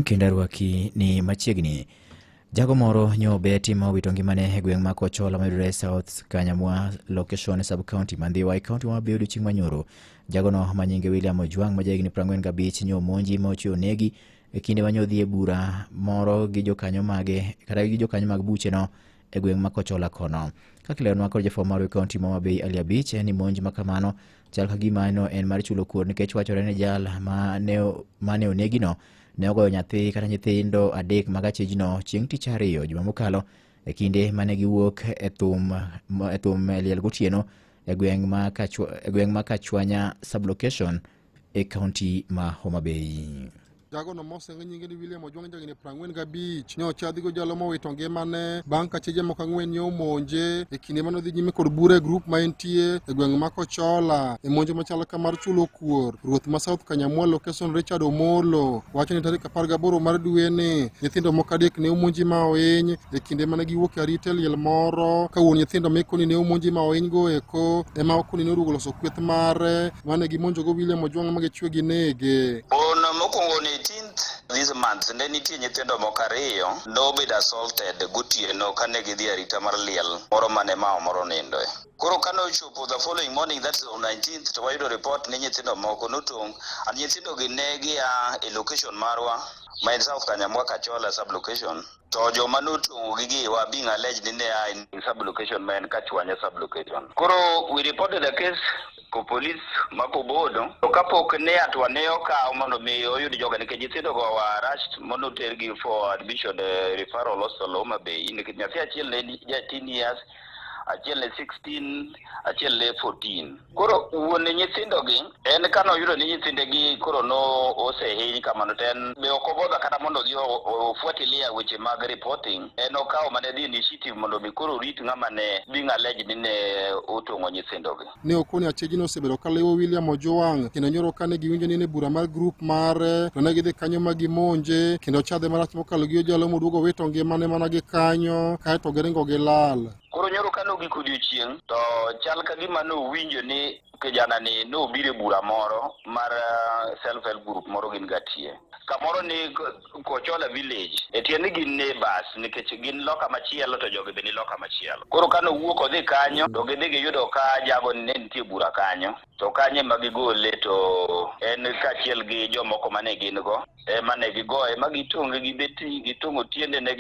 Ojwang' kendo arwaki ni machiegni. Jago moro nyo obeti ma owito ngimane e gweng' ma Kochola mayudore South Kanyamwa location sub county ma Ndhiwa e kaunti ma Homa Bay odiochieng' manyoro. Jagono ma nyinge William Ojwang' ma jahigni 45 nyo omonji ma ochiwo negi e kinde ma nyo dhi e bura moro gi jokanyo mage kata gi jokanyo mag bucheno e gweng' ma Kochola kono. Kaka ileronwa kod jafwambo marwa e kaunti ma Homa Bay Ali Abich en ni monj ma kamano chal ka gima no en mar chulo kuor nikech wachore ni jal ma ne onegino ne ogoyo nyathi kata nyithindo adek mag achijno chieng' tich ariyo juma mokalo e kinde mane giwuok e thum e thum e liel gotieno e gweng' ma Kachwa, e gweng' ma Kachwanya sublocation e kaunti ma Homa Bay. Jagono mosenge nyinge ni William Ojwang' jahigni 45 ne ochadhi go jalo mowito ngimane bang' ka cheje moko ang'wen ne omonje e kinde mane odhi nyime kod bura e grup ma entie e gweng' ma Kochola e monj machalo ka mar chulo kuor. Ruoth ma South Kanyamwa Lokeson Richard Omolo wacho ni tarik 18 mar dweni nyithindo moko adek ne omonji ma ohiny e kinde mane giwuok e arita e liel moro ka wuon nyithindo mikoni ne omonji ma ohiny go eko ema okoni ne orugo loso kweth mare mane gimonjogo William Ojwang' ma gichwe ginege. On mokwongo on 18th this month ne nitie nyithindo moko ariyo nobedo assaulted gotieno kane gidhi arita mar liel moro mane mama moro nindoe. Koro kane ochopo the following morning, that is on 19th, to wayudo report ni nyithindo moko notong' and nyithindo gi ne gia e location marwa ma en South Kanyamwa Kachola sub location to joma notong'o gi gi were being alleged ni ne a in sub location ma en Kachwanya sub location. Koro we reported the case ko police ma Kobodo to kapok ne atwa ne okaw mondo mi oyud joga nikech nyithindo go were rushed mondo otergi for admission e referral hospital Homa Bay nikech nyathi achiel ne ja 10 years, achiel ne 16, achiel ne 14. Koro wuon nyithindogi en kane oyudo ni nyithindegi koro no osehiny kamano to en be ok obodha kata mondo odhi ofuatilia weche mag reporting. En okawo mana the initiative mondo mi koro orit ng'ama ne being alleged ni ne otong'o nyithindogi. Ne okoni achijno osebedo ka liwo William Ojwang' kendo nyoro kane giwinjo ni en e bura mar grup mare to ne gidhi kanyo ma gimonje kendo chadhe marach mokalo gi ojalo moduogo wito ngimane mana gi kanyo kaeto giringo gilal. Koro nyoro kane ogik odiochieng' to chal ka gima nowinjo ni kijana ni nobiro e bura moro mar self help group moro gin gatie kamoro ni Kochola village e tiende ni gin neighbors nikech gin loka machielo to jogi be ni loka machielo. Koro kane owuok odhi kanyo to gidhi giyudo ka jago ne nitie bura kanyo to kanyo ema gigole to en kaachiel gi jomoko mane gin go ema ne gigoye ma gitong'e gi beti, gitong'o tiendene,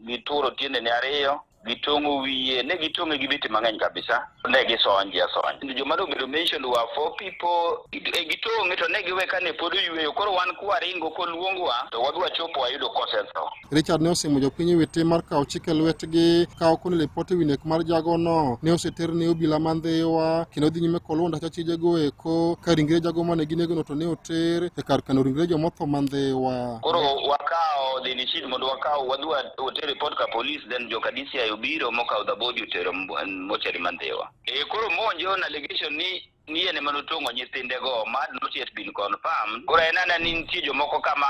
gituro tiendene ariyo, gitong'o wiye, ne gitong'e gi beti mang'eny kabisa, ne gisonje asonja. Joma nobedo mentioned were four people. E gitong'e to ne giwe kane pod oyweyo. Koro wan kwaringo koluongwa to wadhi wachopo wayudo kosetho. Richard ne osimo jopiny e wi tim mar kawo chik e lwetgi ka okoni lipot e wi nek mar jagono ne oseter ne obila ma Ndhiwa kendo dhi nyime koluwo ndach achijego eko ka ringre jago mane ginegono to ne oter e kar kano ringre jomotho ma Ndhiwa. Koro wakawo the initiative mondo wakaw wadhi water report ka police, then joka DCI obiro mokawo the body otero mochari ma Ndhiwa. E koro monje on allegation ni en ema notong'o nyithindego ma had not yet been confirmed. Koro en ana ni nitie jomoko kama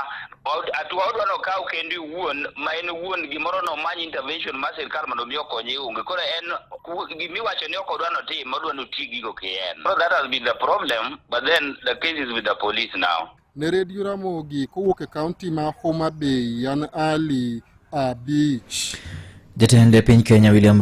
atua odwa nokaw kendo iwuon ma en owuon gimoro nomany intervention mar sirkal mondo mi okonye onge. Koro en gimiwacho ni ok odwa notim, odwa noti gigo kien. So that has been the problem, but then the case is with the police now. Ne Redio Ramogi kowuok e kaunti ma Homa Bay, an Ali Abich. Jatend piny Kenya William